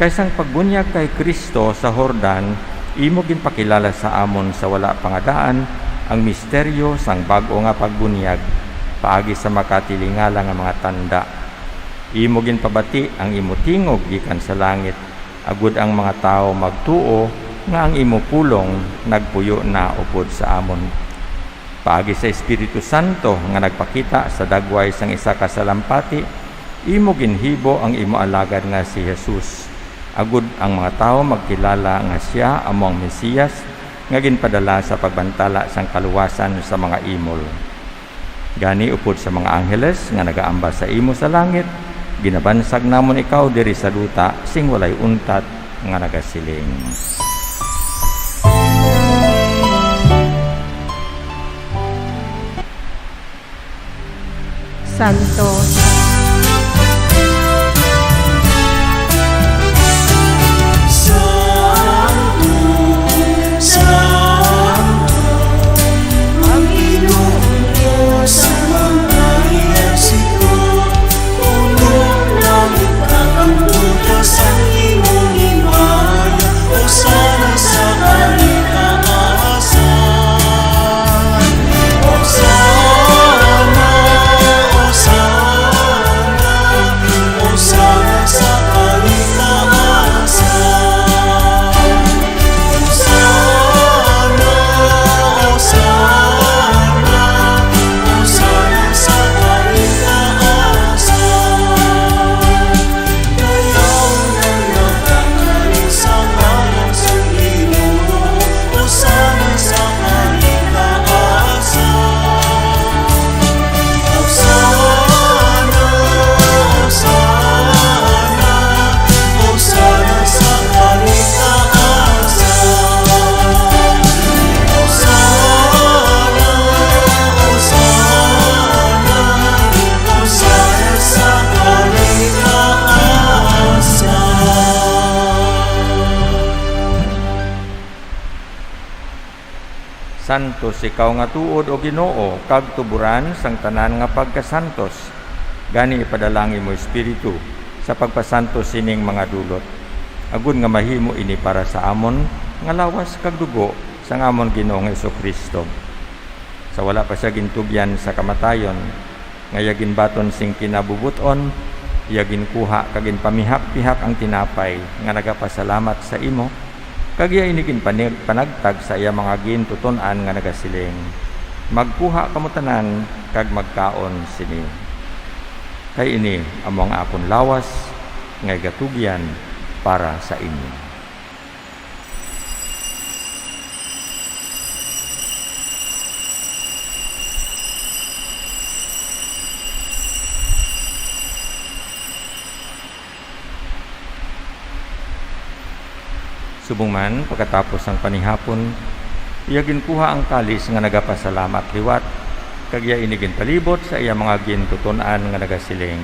Kay sang pagbunyag kay Cristo sa Jordan, imo ginpakilala sa amon sa wala pa nga daan ang misteryo sang bag-o nga pagbunyag, paagi sa makatilingala nga mga tanda. Imo ginpabati ang imo tingog gikan sa langit, agod ang mga tawo magtuo nga ang imo pulong nagpuyo na upod sa amon. Paagi sa Espiritu Santo nga nagpakita sa dagway sang isa ka salampati, imo ginhibo ang imo alagad nga si Jesus, agod ang mga tawo magkilala nga sia amo ang Mesias nga ginpadala sa pagbantala sang kaluwasan sa mga imol. Gani, upod sa mga angheles nga nagaamba sa imo sa langit, ginabansag namon ikaw diri sa duta sing walay untat, nga nagasiling: Santo. Santos ikaw nga tuod, O Ginoo, kag tuboran sang tanan nga pagkasantos. Gani, ipadala ang imo Espiritu sa pagpasantos sining mga dulot, agod nga mahimo ini para sa amon nga lawas kag dugo sang amon Ginoo nga Jesu-Cristo. Sa wala pa sia gintugyan sa kamatayon, nga iya ginbaton sing kinabubot-on, iya ginkuha kag ginpamihak-pihak ang tinapay nga nagapasalamat sa imo, kag iya ini ginpanag-, panagtag sa iya mga gintuton-an nga nagasiling: "Magkuha kamo tanan kag magkaon sini. Kay ini amo ang akon lawas nga igatugyan para sa inyo." Subong man, pagkatapos sang panihapon, iya ginkuha ang kalis nga nagapasalamat liwat, kag iya ini ginpalibot sa iya mga gintuton-an nga nagasiling: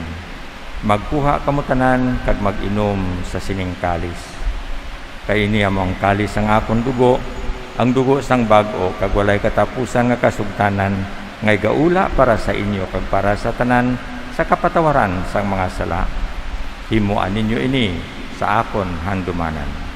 "Magkuha kamo tanan kag mag-inom sa sining kalis. Kay ini amo ang kalis sang akon dugo, ang dugo sang bag-o kag walay katapusan nga kasugtanan, nga igaula para sa inyo kag para sa tanan sa kapatawaran sang mga sala. Himoa ninyo ini sa akon handumanan."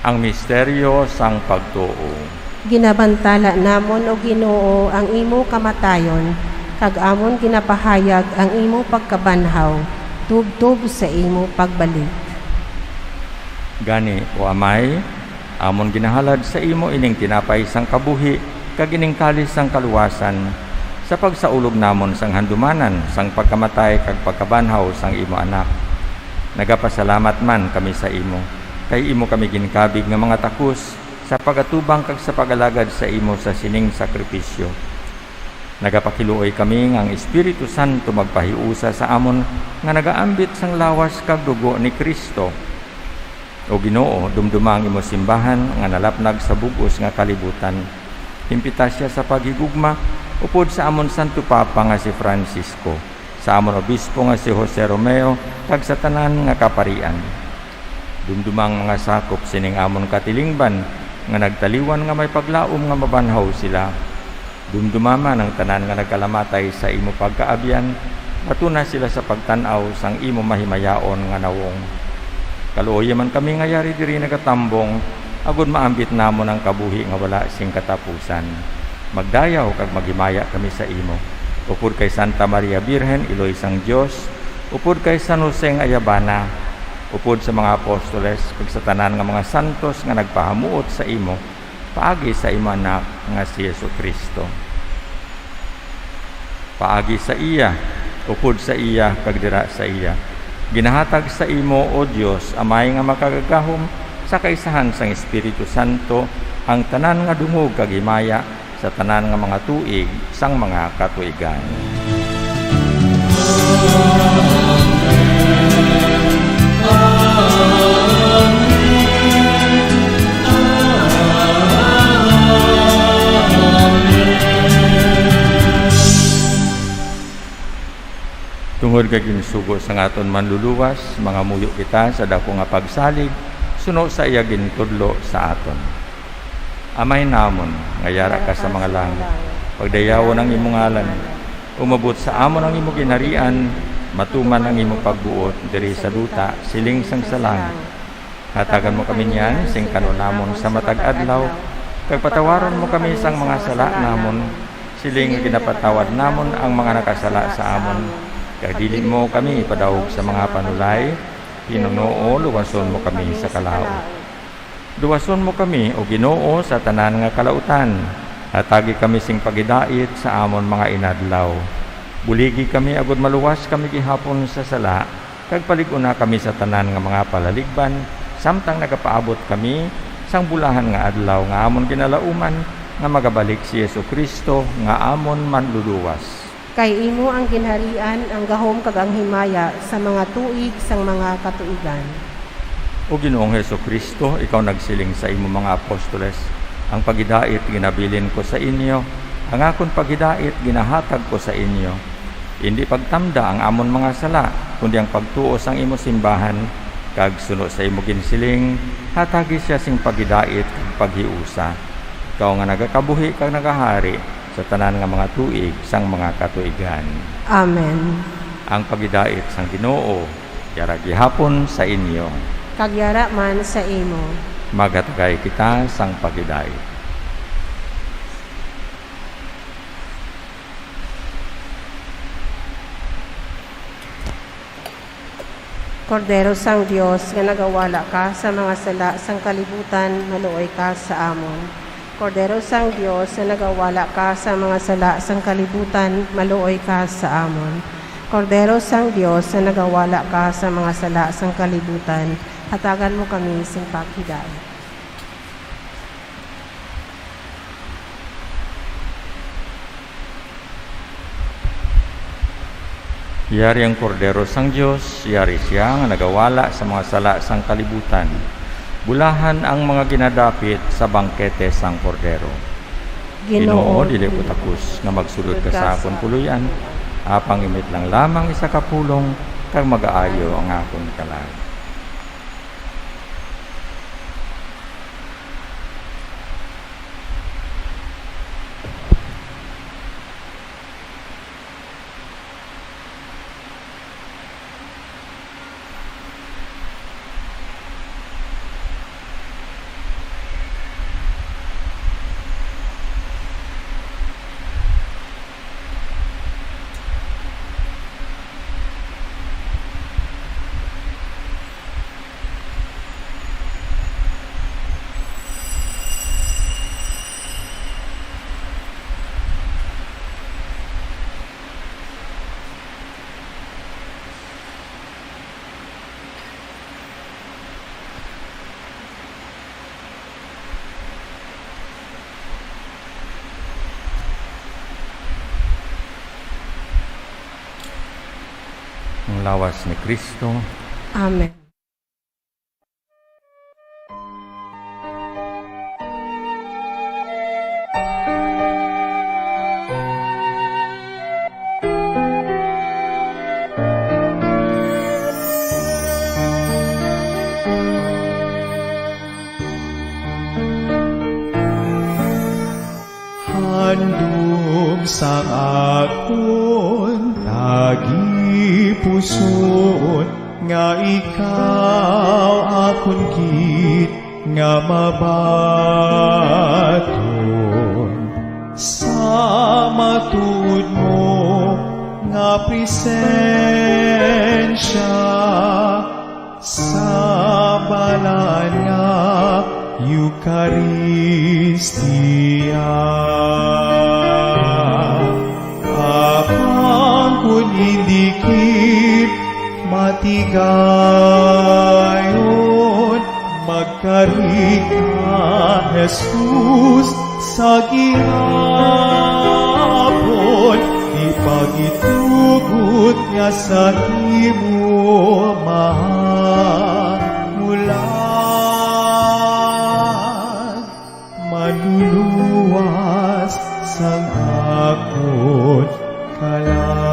Ang misteryo sang pagtuo. Ginabantala namon, O Ginoo, ang imo kamatayon, kag amon ginapahayag ang imo pagkabanhaw tubtob sa imo pagbalik. Gani, O Amay, amon ginahalad sa imo ining tinapay sang kabuhi kag ining kalis sang kaluwasan, sa pagsaulog namon sang handumanan sang pagkamatay kag pagkabanhaw sang imo Anak. Nagapasalamat man kami sa imo, kay imo kami ginkabig nga mga takos sa pagatubang kag sa pag-alagad sa imo sa sining sakripisyo. Nagapakiluoy kami nga ang Espiritu Santo magpahiusa sa amon nga nagaambit sang lawas kag dugo ni Cristo. O Ginoo, dumduma ang imo simbahan nga nalapnag sa bug-os nga kalibutan. Himpita sia sa paghigugma upod sa amon Santo Papa nga si Francisco, sa amon Obispo nga si Jose Romeo, kag sa tanan nga kaparian. Dumduma ang mga sakop sining amon katilingban nga nagtaliwan nga may paglaom nga mabanhaw sila. Dumduma man ang tanan nga nagkalamatay sa imo pagkaabyan, bato na sila sa pagtan-aw sang imo mahimayaon nga nawong. Kaluoyi man kami nga yari diri nagatambong, agod maambit namon ang kabuhi nga wala sing katapusan. Magdayaw kag maghimaya kami sa imo. Upod kay Santa Maria Birhen, Iloy sang Dios, upod kay San Jose nga ayabana, upod sa mga apostoles, kag sa tanan nga mga santos nga nagpahamuot sa imo, paagi sa imo Anak nga si Jesu-Cristo. Paagi sa iya, upod sa iya, kag dira sa iya. Ginahatag sa imo, O Dios, Amay nga makagagahom, sa kaisahan sang Espiritu Santo, ang tanan nga dungog kag himaya sa tanan nga mga tuig sang mga katuigan. Tungod kay ginsugo sang aton Manluluwas, mangamuyo kita sa daku nga pagsalig suno sa iya gintudlo sa aton. Amay namon nga yara ka sa mga langit, pagdayawon ang imo ngalan. Umabot sa amon ang imo ginharian, matuman ang imo pagbuot diri sa duta, siling sang sa langit. Hatagan mo kami niyan sing kan-on namon sa matag adlaw, kag patawaron mo kami sang mga sala namon, siling nga ginapatawad namon ang mga nakasala sa amon. Kag dili mo kami ipadahog sa mga panulay, hinunoo luwason mo kami sa kalaut. Luwason mo kami, O Ginoo, sa tanan nga kalautan. Hatagi kami sing paghidait sa amon mga inadlaw. Buligi kami agod maluwas kami gihapon sa sala, kag palig-una kami sa tanan nga mga palaligban, samtang nagapaabot kami sang bulahan nga adlaw nga amon ginalauman, nga magabalik si Jesu-Cristo nga amon Manluluwas. Kay imo ang ginharian, ang gahom, kag ang himaya sa mga tuig sang mga katuigan. O Ginoong Jesu-Cristo, ikaw nagsiling sa imo mga apostoles, "Ang paghidait ginabilin ko sa inyo, ang akon paghidait ginahatag ko sa inyo." Indi pagtamda ang amon mga sala, kundi ang pagtuo sang imo simbahan, kag suno sa imo ginsiling, hatagi sia sing paghidait kag paghiusa. Ikaw nga nagakabuhi kag nagahari sa tanan nga mga tuig sang mga katuigan. Amen. Ang paghidait sang Ginoo yara gihapon sa inyo. Kag yara man sa imo. Maghatagay kita sang paghidait. Kordero sang Dios, nga nagawala ka sa mga sala sang kalibutan, maluoy ka sa amon. Kordero sang Dios, nga nagawala ka sa mga sala sang kalibutan, maluoy ka sa amon. Kordero sang Dios, nga nagawala ka sa mga sala sang kalibutan, hatagan mo kami sing paghidait. Yari ang Kordero sang Dios, yari sia nga nagawala sa mga sala sang kalibutan. Bulahan ang mga ginadapit sa bangkete sang Kordero. Ginoo, dili ko takos nga magsulod ka sa akon puloy-an, apang imit lang lamang isa ka pulong, kag magaayo ang akon kalag. Ang lawas ni Cristo. Amen. Handom sang akon tagipusoon, nga ikaw akon gid nga mabaton sa matuod mo nga presensya. Sa balaan nga Eukaristia, Ama, Tigayon, magkari ka, Jesus, sa gihapon, ipagitugot niya sa imo mahamulag, manluluwas sang akon kalag.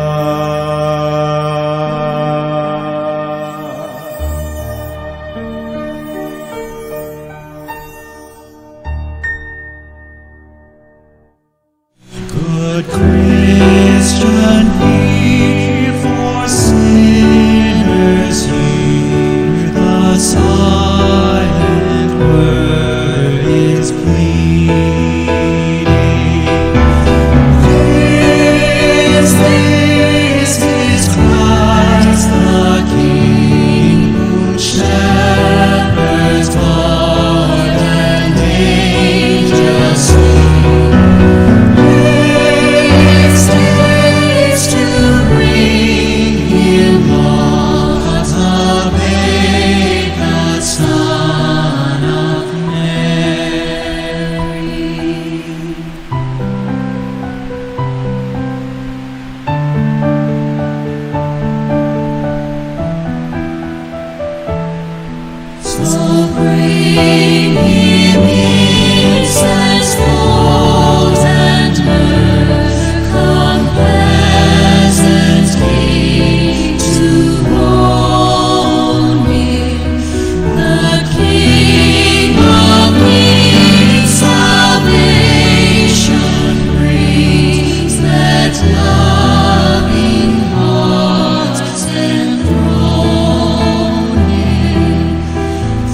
Good Christian, here for sinners, hear the silent word is pleading. This, this is Christ the King, whom shepherds guard and angels sing. Haste, haste to bring him, Lord, the babe, the Son of Mary. So bring him incense, gold and myrrh, come pleasant King to own him. The King of Kings salvation brings, let loving hearts enthrone him.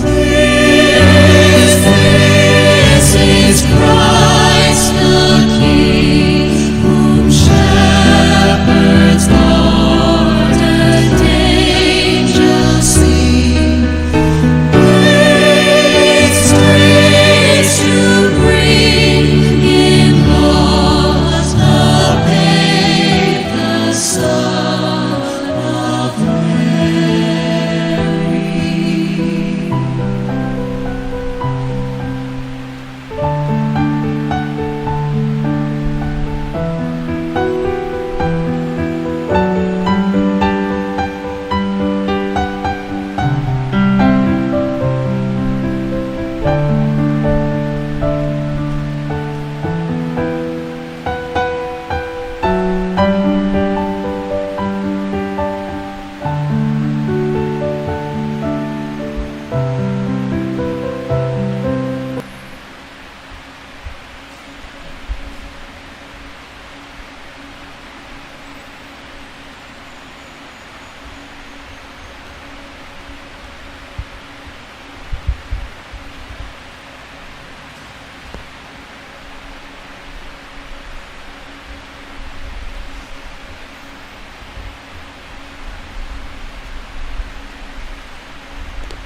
This, this is Christ the King, whom shepherds guard and angels sing. Haste, haste to bring him, Lord, the babe, the Son of Mary.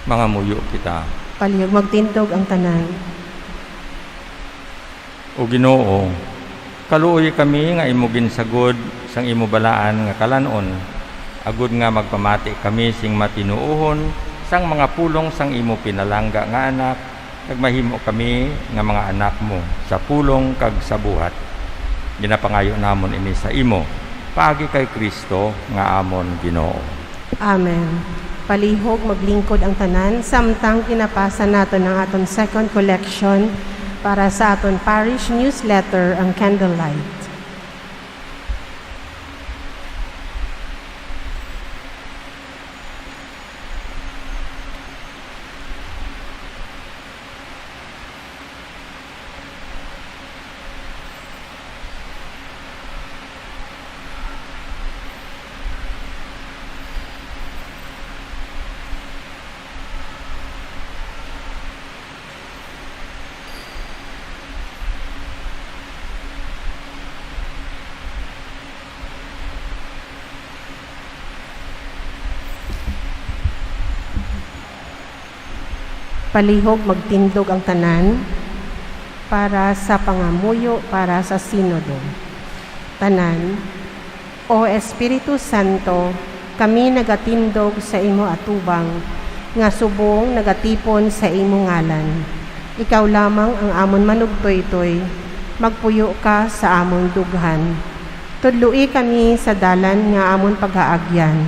Mangamuyo kita. Palihog magtindog ang tanan. O Ginoo, kaluoyi kami nga imo ginsagod sang imo balaan nga kalan-on, agod nga magpamati kami sing matinuohon sang mga pulong sang imo pinalangga nga Anak, kag mahimo kami nga mga anak mo sa pulong kag sa buhat. Ginapangayo namon ini sa imo, paagi kay Cristo nga amon Ginoo. Amen. Palihog maglingkod ang tanan samtang pinapasa naton ang aton second collection para sa aton parish newsletter, ang Candlelight. Palihog magtindog ang tanan para sa pangamuyo para sa Sinodo. Tanan, O Espiritu Santo, Kami nagatindog sa imo atubang, nga subong nagatipon sa imo ngalan. Ikaw lamang ang amon manugtoytoy, magpuyo ka sa amon dughan. Tudloi kami sa dalan nga amon paghaagyan,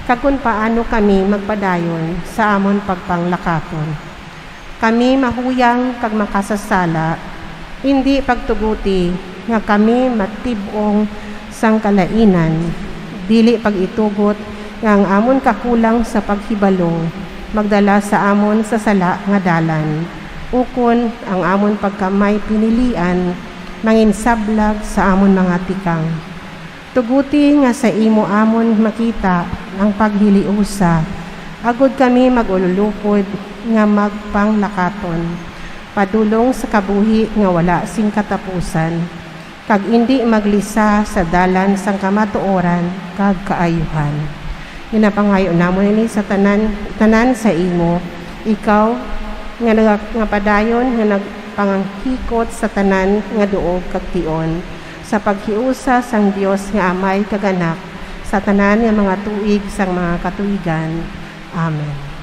kag kon paano kami magpadayon sa amon pagpanglakaton. Kami mahuyang kag makasasala, indi pagtuguti nga kami matib-ong sang kalainan, dili pag-itugot nga ang amon kakulang sa paghibalo magdala sa amon sa sala nga dalan, ukon ang amon pagkamay pinilian manginsablag sa amon mga tikang. Tuguti nga sa imo amon makita ang paghiliusa, agod kami mag-ululupod nga magpanglakaton, padulong sa kabuhi nga wala sing katapusan, kag indi maglisa sa dalan sang kamatuoran kag kaayuhan. Ginapangayo namon ini sa tanan, tanan sa imo, ikaw nga naga-, nga padayon nga nagpangangkikot sa tanan nga duog kag tion, sa paghiusa sang Dios nga Amay kag Anak, sa tanan nga mga tuig sang mga katuigan. Amen.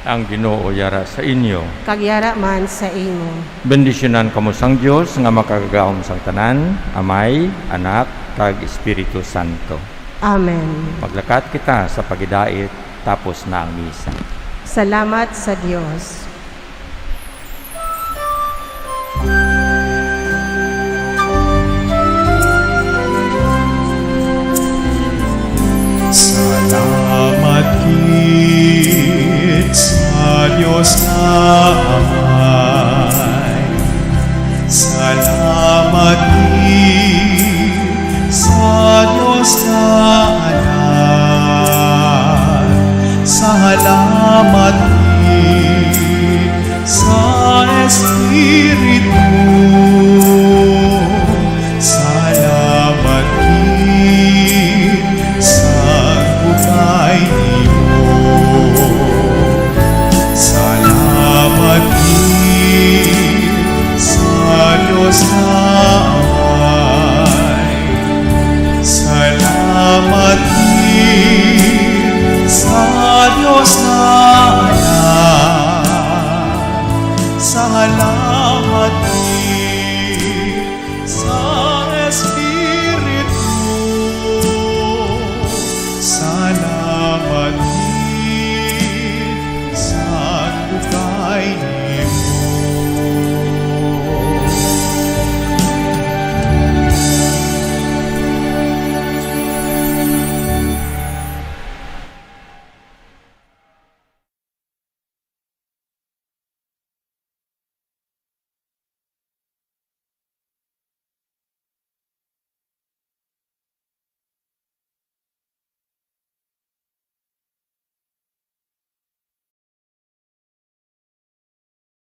Ang Ginoo yara sa inyo. Kag yara man sa imo. Bendisyonan kamo sang Dios nga makagagahom sang tanan, Amay, Anak, kag Espiritu Santo. Amen. Maglakat kita sa paghidait, tapos na ang misa. Salamat sa Dios. Salamat gid sa Dios nga Amay. Salamat gid sa Dios nga Anak. Salamat gid sa Espiritu. Salamat gid sa bugay nimo. Salamat gid sa Dios nga Amay. Salamat gid sa Dios nga Anak. Salamat gid sa Espiritu.